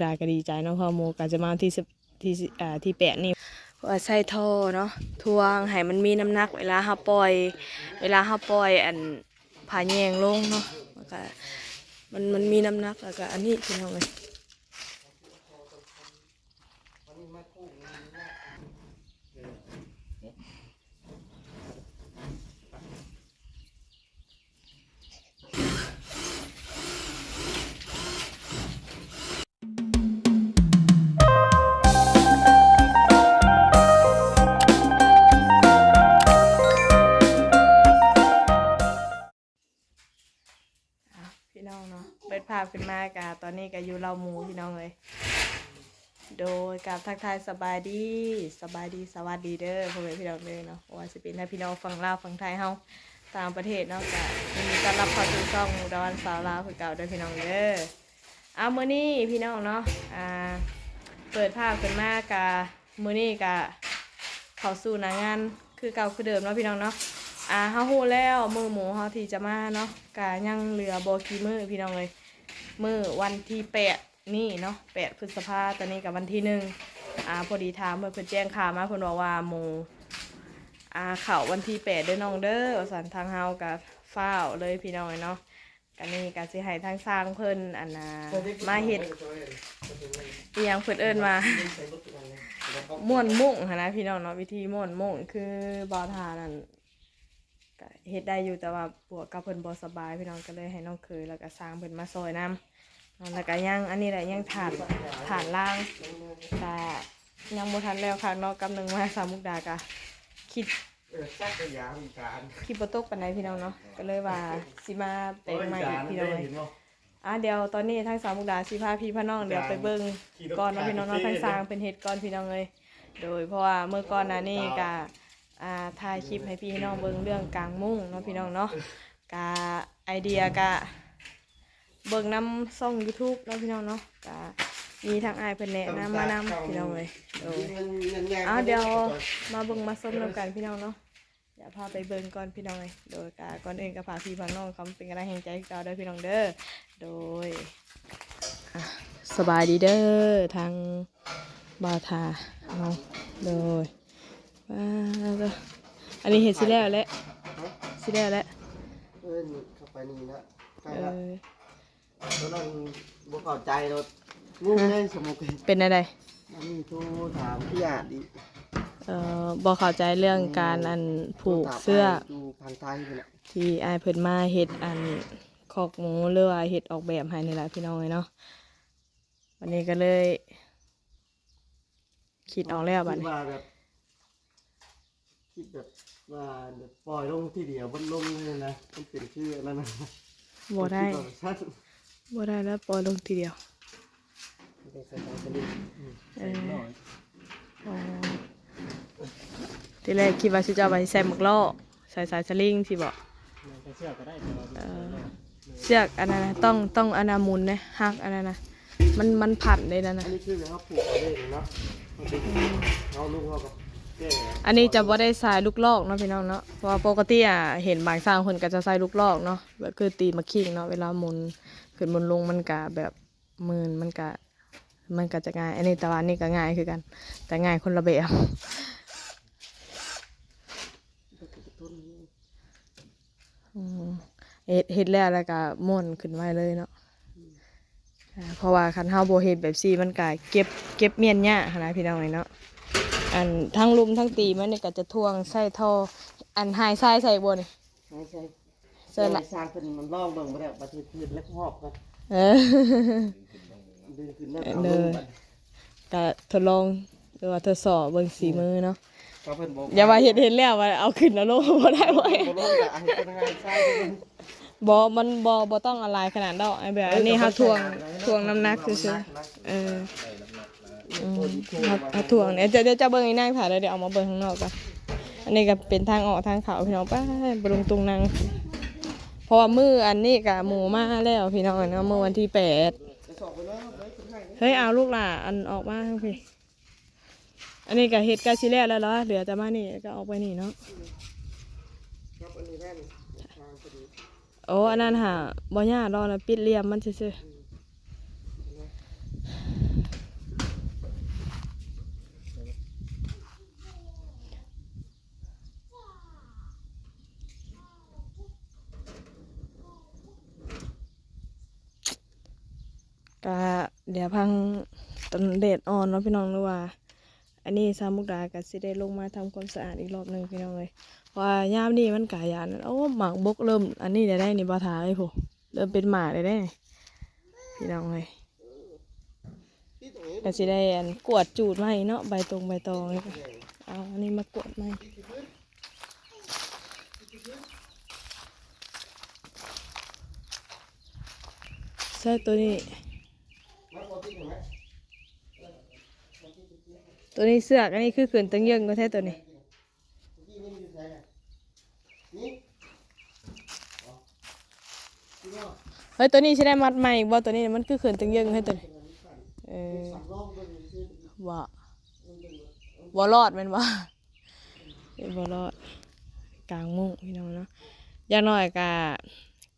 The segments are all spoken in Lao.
ດາກໍດີໃຈເນາະ ເພາະໝູກໍຈະມາທີ່ສິບ ທີ່ສິບ ອ່າ ທີ່ແປດນີ້ ເພາະວ່າໃສ່ທໍ່ເນາະ ຖ່ວງໃຫ້ມັນມີນ້ຳໜັກ ເວລາເຮົາປ່ອຍ ເວລາເຮົາປ່ອຍອັນຜ້າແຍງລົງເນາະ ແລ້ວກໍມັນ ມັນມີນ້ຳໜັກ ແລ້ວກໍອັນນີ້ ພີ່ນ້ອງເອີຍ. ອ້າວ ພີ່ນ້ອງເນາະ ເປີດພາບຂຶ້ນມາກະ ຕອນນີ້ກະຢູ່ເລົ້າໝູພີ່ນ້ອງເອີຍ. ໂດຍ ກາບທັກທາຍສະບາຍດີ ສະບາຍດີ ສະຫວັດດີເດີ ພໍ່ແມ່ພີ່ນ້ອງເດີເນາະ ບໍ່ວ່າຊິເປັນທັງພີ່ນ້ອງຝັ່ງລາວ ຝັ່ງໄທເຮົາ ຕ່າງປະເທດເນາະ ກະຍິນດີຕ້ອນຮັບເຂົ້າສູ່ຊ່ອງໝູດາວັນສາວລາວຄືເກົ່າເດີພີ່ນ້ອງເດີ. ອ້າວ ມື້ນີ້ພີ່ນ້ອງເນາະ ອ່າ ເປີດພາບຂຶ້ນມາກະ ມື້ນີ້ກະເຂົ້າສູ່ໜ້າງານຄືເກົ່າຄືເດີມເນາະພີ່ນ້ອງເນາະ. ອ່າ ເຮົາຮູ້ແລ້ວມື້ໝູເຮົາທີ່ຈະມາເນາະ ກະຍັງເຫຼືອບໍ່ກີ່ມື້ພີ່ນ້ອງເອີຍ ມື້ວັນທີແປດນີ້ເນາະ ແປດພຶດສະພາ ຕອນນີ້ກະວັນທີໜຶ່ງ. ອ່າ ພໍດີຖາມເພິ່ນ ເພິ່ນແຈ້ງຂ່າວມາ ເພິ່ນບອກວ່າໝູ ອ່າ ເຂົ້າວັນທີແປດເດີນ້ອງເດີ ວ່າຊັ້ນ. ທາງເຮົາກະຟ້າວເລີຍພີ່ນ້ອງເອີຍເນາະ. ກະນີ້ກະຊິໃຫ້ທາງຊ່າງເພິ່ນ ອັນນ່າ ມາເຮັດ ອີ່ຫຍັງເພິ່ນເອີ້ນວ່າ ມ້ວນມຸ້ງຫັ້ນນະພີ່ນ້ອງເນາະ. ວິທີມ້ວນມຸ້ງຄືບ່າວທ່ານັ້ນກະເຮັດໄດ້ຢູ່ ແຕ່ວ່າພວກກັບເພິ່ນບໍ່ສະບາຍພີ່ນ້ອງ ກະເລີຍໃຫ້ນ້ອງເຂີຍ ແລ້ວກະຊ່າງເພິ່ນມາຊ່ອຍນຳ. ແລ້ວກະຍັງ ອັນນີ້ແຫຼະ ຍັງຖານ ຖານລາງ ກະຍັງບໍ່ທັນແລ້ວຄັກເນາະ. ກັບໜຶ່ງມາສາວມຸກດາກະຄິດ ເອີ ສັກກະຢາວິຈານ ຄິດບໍ່ຕົກປານໃດພີ່ນ້ອງເນາະ ກໍເລີຍວ່າຊິມາແປງໃໝ່ອີກພີ່ນ້ອງເອີຍ. ອ່າ ດຽວຕອນນີ້ທາງສາວມຸກດາຊິພາພີ່ພານ້ອງ ດຽວໄປເບິ່ງກ່ອນເນາະພີ່ນ້ອງເນາະ ທາງຊ່າງເພິ່ນເຮັດກ່ອນພີ່ນ້ອງເອີຍ. ໂດຍ ເພາະວ່າມື້ກ່ອນໜ້ານີ້ກະ ອ່າ ຖ່າຍຄລິບໃຫ້ພີ່ໃຫ້ນ້ອງເບິ່ງເລື່ອງກາງມຸ້ງເນາະພີ່ນ້ອງເນາະ ກະໄອເດຍກະ ເບິ່ງນຳຊ່ອງຢູທູບເນາະພີ່ນ້ອງເນາະ ກະມີທາງອ້າຍເພິ່ນແນະນຳມານຳພີ່ນ້ອງເອີຍ. ໂດຍ ເອົາ ດຽວມາເບິ່ງມາຊົມນຳກັນພີ່ນ້ອງເນາະ ດຽວພາໄປເບິ່ງກ່ອນພີ່ນ້ອງເອີຍ. ໂດຍ ກະກ່ອນອື່ນກະຝາກພີ່ຝາກນ້ອງເຂົ້າມາເປັນກຳລັງແຮງໃຈຄືເກົ່າເດີພີ່ນ້ອງເດີ. ໂດຍ ອ່ະ ສະບາຍດີເດີທາງບ່າວທ່າເນາະ. ໂດຍ ວ້າວ ອັນນີ້ເຮັດຊິແລ້ວແຫຼະ ຮະ ຊິແລ້ວແຫຼະ ເອີ້ນເຂົ້າໄປນີ້ລະ ໃກ້ລະ ເອີ ຕອນນັ້ນບໍ່ເຂົ້າໃຈໂລດ ງົງເລີຍ ສະໝຸກ ເປັນແນວໃດ? ອັນນີ້ໂທຖາມທີ່ອາດອີກ ເອີ ບໍ່ເຂົ້າໃຈເລື່ອງການ ແມ່ນ ອັນຜູກເຊືອກ ໂທຖາມອ້າຍຢູ່ທາງໄທພຸ້ນແຫຼະ ທີ່ອ້າຍເພິ່ນມາເຮັດອັນຄອກໝູ ຫຼືວ່າເຮັດອອກແບບໃຫ້ນີ້ແຫຼະພີ່ນ້ອງເອີຍເນາະ. ບັດນີ້ກໍເລີຍ ຄິດອອກແລ້ວບັດນີ້ ຄິດວ່າແບບ ຄິດແບບວ່າແບບປ່ອຍລົງທີດຽວມັນລົງເລີຍນະ ມັນເປັນຄືອັນນັ້ນນະ ບໍ່ໄດ້ ບໍ່ໄດ້ແລ້ວ ປ່ອຍລົງທີດຽວ ມັນຕ້ອງໃສ່ສາຍສະລິງ ອືມ ເອີ ໃສ່ໜ້ອຍ ອໍ ທີແລກຄິດວ່າຊິເຈົ້າວ່າຊິໃສ່ໝາກລໍ້ ໃສ່ສາຍສະລິງຊີ້ບໍ? ແມ່ນ ໃສ່ເຊືອກກໍໄດ້ ແຕ່ວ່າ ເອີ ເຊືອກອັນນັ້ນນະ ຕ້ອງ ຕ້ອງອັນນັ້ນໝູນເດ້ ຮັກອັນນັ້ນນະ ມັນ ມັນພັນເດ້ນັ້ນນະ. ອັນນີ້ຄືເຮົາຜູກເອົາເອງເນາະ ເຮົາດຶງ ອືມ ເຮົາລຸກ ເຮົາກໍແກ້ ອັນນີ້ຈະບໍ່ໄດ້ໃສ່ລູກລອກເນາະພີ່ນ້ອງເນາະ ເພາະວ່າປົກກະຕິອະ ເຫັນບາງຊ່າງເພິ່ນກໍຈະໃສ່ລູກລອກເນາະ ແບບຄືຕີໝາກຂິງເນາະ ເວລາໝູນຂຶ້ນໝູນລົງ ມັນກະແບບ ໝື່ນ ມັນກະ ມັນກະຈະງ່າຍ ອັນນີ້ ແຕ່ວ່າອັນນີ້ກະງ່າຍຄືກັນ ແຕ່ງ່າຍຄົນລະແບບ. ອືມ ເຮັດ ເຮັດແລ້ວ ແລ້ວກະມ້ວນຂຶ້ນໄວເລີຍເນາະ ອືມ ອ່າ ເພາະວ່າຄັນເຮົາບໍ່ເຮັດແບບຊີ້ ມັນກະເກັບ ເກັບມ້ຽນຍາກຫັ້ນນະ ພີ່ນ້ອງເອີຍເນາະ. ອັນທັງລຸ່ມທັງຕີມັນນີ້ກະຈະຖ່ວງໃສ່ທໍ່ ອັນຫາຍຊາຍໃສ່ບໍ່ນີ້? ຫາຍໃສ່ ໃສ່ລະ ຊ່າງເພິ່ນລອງເບິ່ງບໍ່ໄດ້ ບາດເຮັດພື້ນແລ້ວຮອບກ່ອນ ເອີ ດຶງຂຶ້ນແລ້ວ ເອີ ເອົາລົງ ເດີ ບັດ ກະທົດລອງ ຫຼືວ່າທົດສອບເບິ່ງສີມືເນາະ ຖ້າເພິ່ນບໍ່ ຢ່າວ່າເຮັດ ເຮັດແລ້ວວ່າເອົາຂຶ້ນເອົາລົງບໍ່ໄດ້ເວີ້ຍ ບໍ່ລົງກະໃຫ້ເພິ່ນຫາຍຊາຍເບິ່ງ ບໍ່ ມັນບໍ່ ບໍ່ຕ້ອງເອົາຫຼາຍຂະໜາດດອກ ແບບ ເອີ ອັນນີ້ເຮົາຖ່ວງ ກະບໍ່ໃສ່ຫຼາຍ ຖ່ວງນ້ຳໜັກຊື່ໆ ເອີ ມັນໜັກ ເອີ ເອີ ນ້ຳໜັກ ອືມ ເຮົາ ເຮົາຖ່ວງ ດຽວ ດຽວເຈົ້າເບິ່ງອີນາງຖ້າ ດຽວເອົາມາເບິ່ງຂ້າງນອກກ່ອນ. ອັນນີ້ກໍເປັນທາງອອກທາງເຂົ້າພີ່ນ້ອງ ໄປບໍ່ລົງຕຸງນັງ ເພາະວ່າມື້ອັນນີ້ກະໝູມາແລ້ວພີ່ນ້ອງເນາະ ມື້ວັນທີແປດ. ເຮີ້ຍ ເອົາລູກຫຼ້າ ອັນອອກມາທາງພີ້ ອັນນີ້ກະເຮັດໃກ້ຊິແລ້ວແລ້ວລະ ເຫຼືອແຕ່ມານີ້ ແລ້ວກໍອອກໄປນີ້ເນາະ. ໂອ້ ອັນນັ້ນຫາບໍ່ຍາກດອກ ລະປິດຫຼ່ຽມມັນຊື່ໆ. ອືມ ເຫັນບໍ່? ດຽວພັງຕອນແດດອ່ອນເນາະພີ່ນ້ອງ ຫຼືວ່າ ອັນນີ້ສາວມຸກດາກໍຊິໄດ້ລົງມາທຳຄວາມສະອາດອີກລອບໜຶ່ງພີ່ນ້ອງເອີຍ ເພາະວ່າຍາມນີ້ມັນກະຢ້ານ ໂອ້ ໝາກບົກເລີ່ມອັນນີ້ແລ້ວໄດ໋ນີ້ ບໍ່ຖ້າເອີຍ ພຸ້ນ ເລີ່ມເປັນໝາກແລ້ວໄດ໋ນີ້ ພີ່ນ້ອງເອີຍ ກໍຊິໄດ້ອັນກວດຈູດໃໝ່ເນາະ ໃບຕົງໃບຕອງນີ້ ເອົາອັນນີ້ມາກວດໃໝ່ ໃສ່ໂຕນີ້ ໂຕນີ້ເຊືອກ ອັນນີ້ຄືຂຶ້ນຕຶງເຢິງກວ່າແທ້ໂຕນີ້ ເຮີ້ຍ ໂຕນີ້ຊິໄດ້ມັດໃໝ່ອີກບໍ່ ໂຕນີ້ມັນຄືຂຶ້ນຕຶງເຢິງເຮີ້ຍໂຕນີ້ ເອີ ບໍ່ ບໍ່ລອດແມ່ນບໍ່? ເຮັດບໍ່ລອດ ກາງມຸ້ງພີ່ນ້ອງເນາະ ຢ່າງໜ້ອຍກະ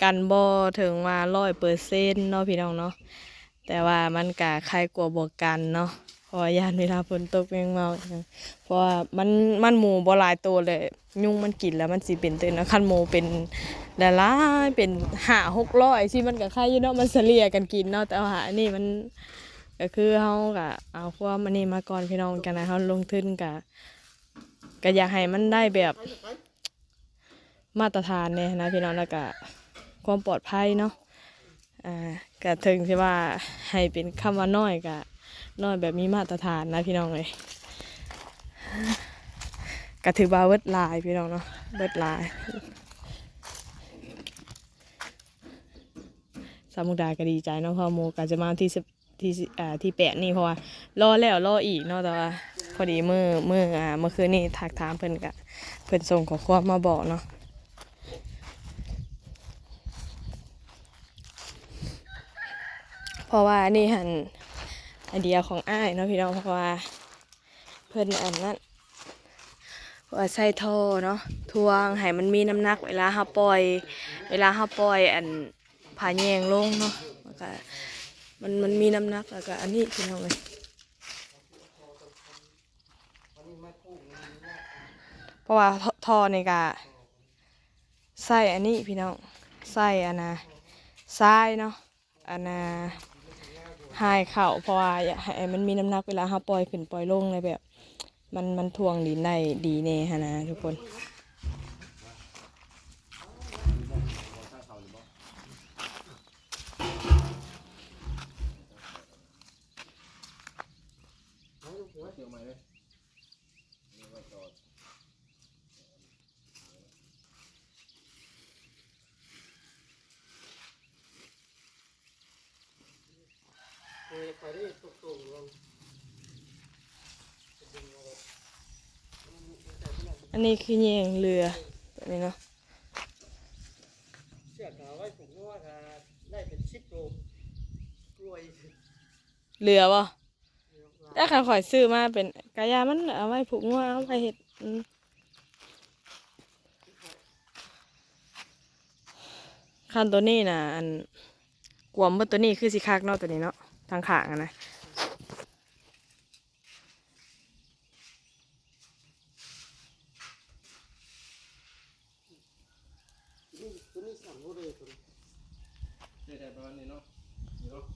ກັນບໍ່ເຖິງວ່າຮ້ອຍເປີເຊັນເນາະພີ່ນ້ອງເນາະ ແຕ່ວ່າມັນກະໄຄກວ່າບໍ່ກັນເນາະ ເພາະວ່າຢ້ານເວລາຝົນຕົກແມງເມົາອີ່ຫຍັງ ເພາະວ່າມັນ ມັນໝູບໍ່ຫຼາຍໂຕແຫຼະ ຍຸງມັນກິນແລ້ວມັນຊິເປັນຕື່ນເນາະ ຄັນໝູເປັນຫຼາຍໆ ເປັນຫ້າຫົກຮ້ອຍຊີ້ ມັນກະໄຄຢູ່ເນາະ ມັນສະເລ່ຍກັນກິນເນາະ ແຕ່ວ່າອັນນີ້ມັນ ກະຄືເຮົາກະເອົາຄວາມອັນນີ້ມາກ່ອນພີ່ນ້ອງ ຈັ່ງໃດເຮົາລົງທຶນກະ ກໍຢາກໃຫ້ມັນໄດ້ແບບມາດຕະຖານແດ່ນະພີ່ນ້ອງ ແລ້ວກະຄວາມປອດໄພເນາະ ອ່າ ກະເຖິງຊິວ່າໃຫ້ເປັນຄຳວ່ານ້ອຍ ກະນ້ອຍແບບມີມາດຕະຖານນະພີ່ນ້ອງເອີຍ ກະຖືວ່າເບິດຫຼາຍພີ່ນ້ອງເນາະ ເບິດຫຼາຍ ສາວມຸກດາກໍດີໃຈເນາະ ເພາະວ່າໝູກໍຈະມາວັນທີສິບ ທີ ອ່າ ທີແປດນີ້ ເພາະວ່າລໍແລ້ວລໍອີກເນາະ ແຕ່ວ່າພໍດີມື້ ມື້ ອ່າ ມື້ຄືນນີ້ທັກຖາມເພິ່ນ ກະເພິ່ນສົ່ງຂໍ້ຄວາມມາບອກເນາະ ເພາະວ່າອັນນີ້ຫັ້ນໄອເດຍຂອງອ້າຍເນາະພີ່ນ້ອງ ເພາະວ່າເພິ່ນອັນນັ້ນ ເພາະວ່າໃສ່ທໍ່ເນາະ ຖ່ວງໃຫ້ມັນມີນ້ຳໜັກ ເວລາເຮົາປ່ອຍ ເວລາເຮົາປ່ອຍອັນ ຜ້າແຍງລົງເນາະ ມັນກະ ມັນ ມັນມີນ້ຳໜັກ ແລ້ວກະອັນນີ້ພີ່ນ້ອງເອີຍ ເພາະວ່າທໍ່ນີ້ກະໃສ່ອັນນີ້ພີ່ນ້ອງ ໃສ່ອັນນ່າ ຊາຍເນາະ ອັນນ່າ ຫາຍເຂົ້າ ເພາະວ່າຢາກໃຫ້ມັນມີນ້ຳໜັກ ເວລາເຮົາປ່ອຍຂຶ້ນປ່ອຍລົງ ແລ້ວແບບ ມັນ ມັນຖ່ວງດິນໄດ້ດີແດ່ຫັ້ນນະທຸກຄົນ ອັນນີ້ຄືແຍງເຫຼືອ ແບບນີ້ເນາະ ເຫຼືອບໍ່? ແຕ່ຄັນຂ້ອຍຊື້ມາເປັນ ກະຢ່າ ມັນເອົາໄວ້ຜູກງົວ ເອົາໄວ້ເຮັດ ອືມ ຄັນໂຕນີ້ນະ ອັນ ກວມເບິດໂຕນີ້ຄືຊິຄັກເນາະ ໂຕນີ້ເນາະ ທາງຂ້າງຫັ້ນນະ.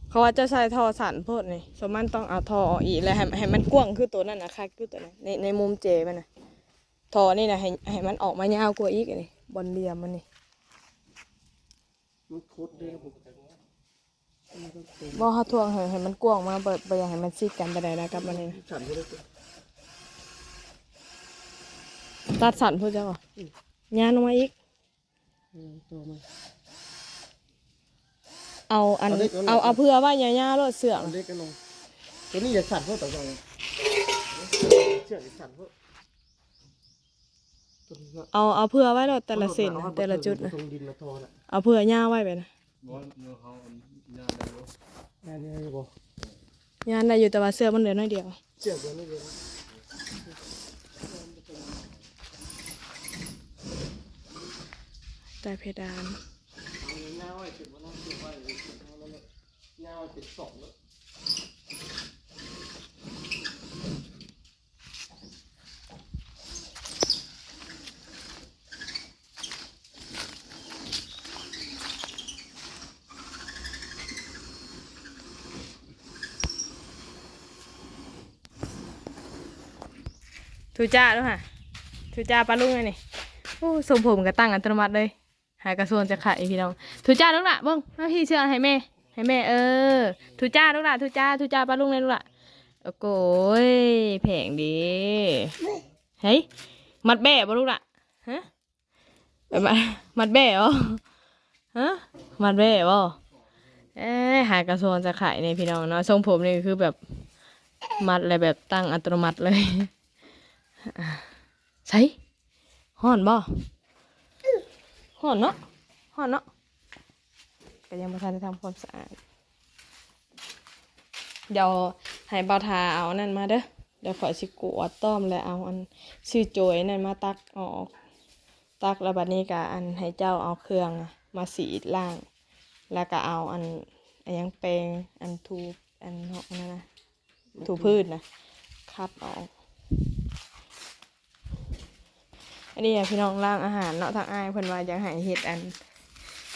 ເຂົາວ່າເຈົ້າໃສ່ທໍ່ສັ້ນໂພດນີ້ ສ່ວນມັນຕ້ອງເອົາທໍ່ອອກອີກ ແລ້ວໃຫ້ ໃຫ້ມັນກວ້າງຄືໂຕນັ້ນນະ ຄັກຄືໂຕນັ້ນ ໃນ ໃນມຸມເຈມັນນະ ທໍ່ນີ້ນະ ໃຫ້ ໃຫ້ມັນອອກມາຍາວກວ່າອີກ ອັນນີ້ ບ່ອນຫຼ່ຽມມັນນີ້ ມັນຄົດເດ້ ບໍ່ ເຮົາຖ່ວງໃຫ້ ໃຫ້ມັນກວ້າງມາ ບໍ່ ບໍ່ຢາກໃຫ້ມັນຊິດກັນປານໃດນະ ກັບອັນນີ້ນະ ຕັດສັ້ນພຸ້ນເຈົ້າ ອືມ ຍາວລົງມາອີກ ເອີ ຕໍ່ມາ ເອົາອັນ ເອົາເຫຼັກ ເອົາ ເອົາເຜື່ອໄວ້ຍາວໆໂລດ ເຊືອກ ເອົາເຫຼັກອັນນັ້ນ ໂຕນີ້ຢ່າສັ້ນໂພດ ເຊືອກຢ່າສັ້ນໂພດ. ເອົາ ເອົາເຜື່ອໄວ້ໂລດ ແຕ່ລະເສັ້ນນະ ແຕ່ລະຈຸດນະ ເອົາເຜື່ອຍາວໄວ້ແບບນັ້ນ ບໍ່ ເຮົາອັນຍາວໄດ້ຢູ່ ຍາວໄດ້ຢູ່ບໍ່? ຍາວໄດ້ຢູ່ ແຕ່ວ່າເຊືອກມັນເຫຼືອໜ້ອຍດຽວ ເຊືອກເຫຼືອໜ້ອຍດຽວ ໃຕ້ເພດານ ເອົາຍາວໄວ້ ເກັບໄວ້ນຳ ເກັບໄວ້ ຍາວໄວ້ເປັນສອງເລີຍ. ເ ທູຈ້າດູຫາ ທູຈ້າປ້າລຸງອັນນີ້. ໂອ້ ຊົງຜົມກໍຕັ້ງອັດຕະໂນມັດເລີຍ. ຫາກະຊວນຈະໄຂ້ພີ່ນ້ອງ. ທູຈ້າລູກຫຼ້າ ເບິ່ງມາພີ່ ເຊື່ອໃຫ້ແມ່ ໃຫ້ແມ່ ເອີ ທູຈ້າລູກຫຼ້າ ທູຈ້າ ທູຈ້າປ້າລຸງແດ່ລູກຫຼ້າ. ໂອ້ໂກຍ ແພງເດ້. ເຮີ້ຍ ມັດແບ້ບໍ່ລູກຫຼ້າ? ຮະ ໄປມາ ມັດແບ້ບໍ່? ຮະ ມັດແບ້ບໍ່? ເອີ ຫາກະຊວນຈະໄຂ້ນີ້ພີ່ນ້ອງເນາະ. ຊົງຜົມນີ້ຄືແບບມັດແລ້ວແບບຕັ້ງອັດຕະໂນມັດເລີຍ. ໃສ ຮ້ອນບໍ່? ຮ້ອນເນາະ ຮ້ອນເນາະ. ກໍຍັງບໍ່ທັນໄດ້ທຳຄວາມສະອາດ. ດຽວໃຫ້ບ່າວທາເອົາອັນນັ້ນມາເດີ. ດຽວຂ້ອຍຊິກວດຕ່ອມ ແລ້ວເອົາອັນ ຊື້ໂຈຍອັນນັ້ນມາຕັກອອກ. ຕັກແລ້ວບັດນີ້ກໍອັນ ໃຫ້ເຈົ້າເອົາເຄື່ອງມາສີດລ້າງ ແລ້ວກໍເອົາອັນ ອັນຫຍັງ ແປງ ອັນ ຖູ ອັນ ອັນນັ້ນນະ ຖູພື້ນນະ ຂັດອອກ. ອັນນີ້ພີ່ນ້ອງ ລ້າງອາຫານເນາະ. ທາງອ້າຍເພິ່ນວ່າຢາກໃຫ້ເຮັດອັນ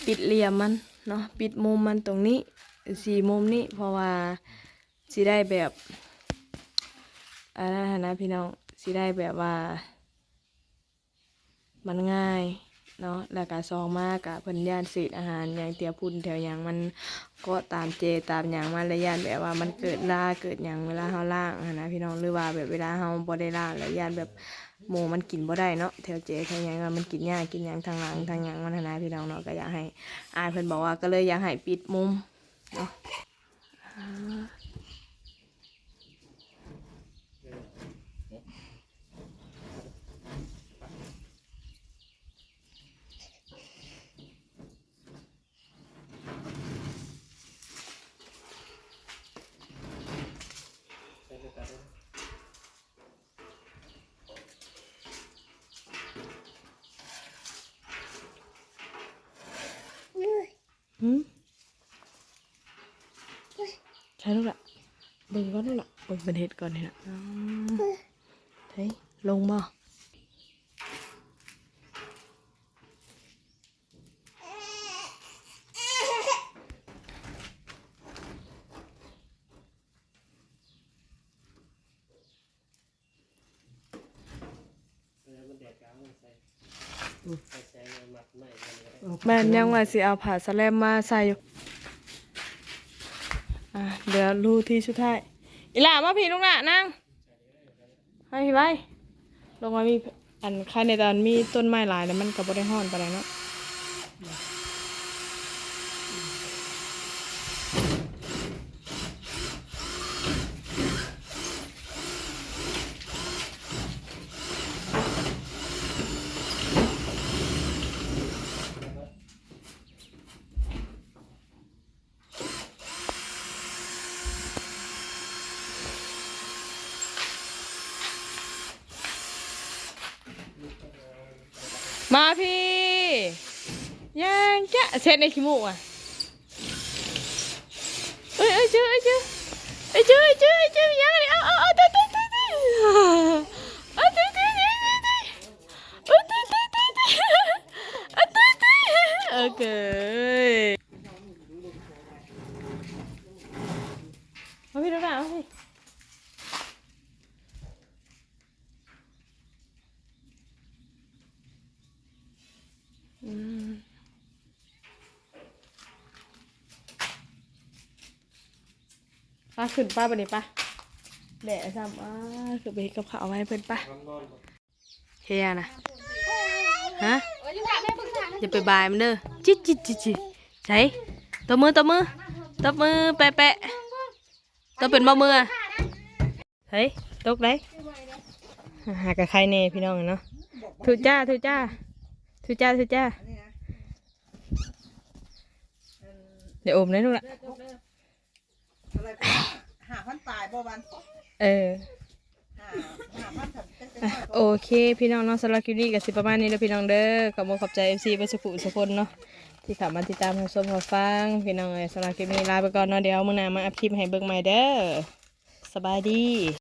ປິດຫຼ່ຽມມັນເນາະ ປິດມຸມມັນຕົງນີ້ ສີ່ມຸມນີ້ ເພາະວ່າຊິໄດ້ແບບ ອັນນັ້ນຫັ້ນນະພີ່ນ້ອງ ຊິໄດ້ແບບວ່າ ມັນງ່າຍເນາະ. ແລ້ວກະສອງມາກະເພິ່ນຢ້ານເສດອາຫານຫຍັງ ແຖວຝຸ່ນແຖວຫຍັງ ມັນເກາະຕາມເຈຕາມຫຍັງມາ ແລ້ວຢ້ານແບບວ່າມັນເກີດລາເກີດຫຍັງ ເວລາເຮົາລ້າງຫັ້ນນະພີ່ນ້ອງ ຫຼືວ່າແບບເວລາເຮົາບໍ່ໄດ້ລ້າງ ແລ້ວຢ້ານແບບໝູມັນກິນບໍ່ໄດ້ເນາະ ແຖວເຈແຖວຫຍັງ ມັນກິນຫຍ້າກິນຫຍັງທາງຫຼັງທາງຫຍັງມັນຫັ້ນນະພີ່ນ້ອງເນາະ. ກໍຢາກໃຫ້ ອ້າຍເພິ່ນບອກວ່າ ກໍເລີຍຢາກໃຫ້ປິດມຸມເນາະ. ຫືມ ໃຊ່ລູກລະ ເບິ່ງກ່ອນລູກລະ ເບິ່ງເພິ່ນເຮັດກ່ອນນີ້ນະ. ເອີ ໃຊ່ ລົງບໍ່? ແມ່ນ ຍັງວ່າຊິເອົາຜ້າສະແລັມມາໃສ່ຢູ່. ອ່າ ເຫຼືອຮູທີ່ສຸດທ້າຍ. ອີ່ຫຼ້າ ມາພີ້ລູກຫຼ້າ ນັ່ງ ໄປ ໄປ ລົງມາ. ມີ ອັນ ໃຄໃນຕອນມີຕົ້ນໄມ້ຫຼາຍແລ້ວ ມັນກໍບໍ່ໄດ້ຮ້ອນປານໃດເນາະ. ມາພີ້ ຍ່າງຈະເຊັດໃນຂີ້ມູກອະ. ເອີຍ ເອີຍ ເຈີ ເອີຍ ເຈີ ເອີຍ ເຈີ ເອີຍ ເຈີ ເອີຍ ເຈີ ຢ່າເລີຍ ເອົາ ເອົາ ເອົາ ຕາຍ ຕາຍ ຕາຍ ຕາຍ ເອົາ ຕາຍ ຕາຍ ຕາຍ ຕາຍ ຕາຍ ເອົາ ຕາຍ ຕາຍ ຕາຍ ຕາຍ ເອົາ ຕາຍ ຕາຍ ໂອເຄ. ມາພີ້ລູກຫຼ້າ ມາພີ້. ອືມ ປະ ຂຶ້ນປະ ບັດນີ້ປະ ແດດຊ້ຳ. ອາ ຄືໄປເຮັດກັບເຂົ້າໄວ້ໃຫ້ເພິ່ນປະ. ເຮັດຫຍັງນະ? ຮະ? ຢ່າໄປບາຍມັນເດີ. ຈິ ຈິ ຈິ ຈິ ໃສ? ຕົບມື ຕົບມື ຕົບມື ແປະ ແປະ ຕົບເປັນບໍ່ມືອະ? ເຮີ້ຍ ຕົກໄດ໋. ຫາກະໄຄແນ່ພີ່ນ້ອງເນາະ. ທຸຈ້າ ທຸຈ້າ ທຸຈ້າ ທຸຈ້າ. ຢ່າອົມເດີລູກຫຼ້າ. ເທົ່າໃດ? ຫ້າພັນປາຍບໍ່ວັນ? ເອີ ຫ້າ ຫ້າພັນ ໂອເຄພີ່ນ້ອງເນາະ. ສຳລັບຄລິບນີ້ກໍຊິປະມານນີ້ເດີພີ່ນ້ອງເດີ. ຂອບອົກຂອບໃຈເອັຟຊີເບິດສູ່ຜູ້ສູ່ຄົນເນາະ ທີ່ເຂົ້າມາຕິດຕາມຮັບຊົມຮັບຟັງພີ່ນ້ອງເອີຍ. ສຳລັບຄລິບນີ້ລາໄປກ່ອນເນາະ. ດຽວມື້ໜ້າມາອັບຄລິບໃຫ້ເບິ່ງໃໝ່ເດີ. ສະບາຍດີ.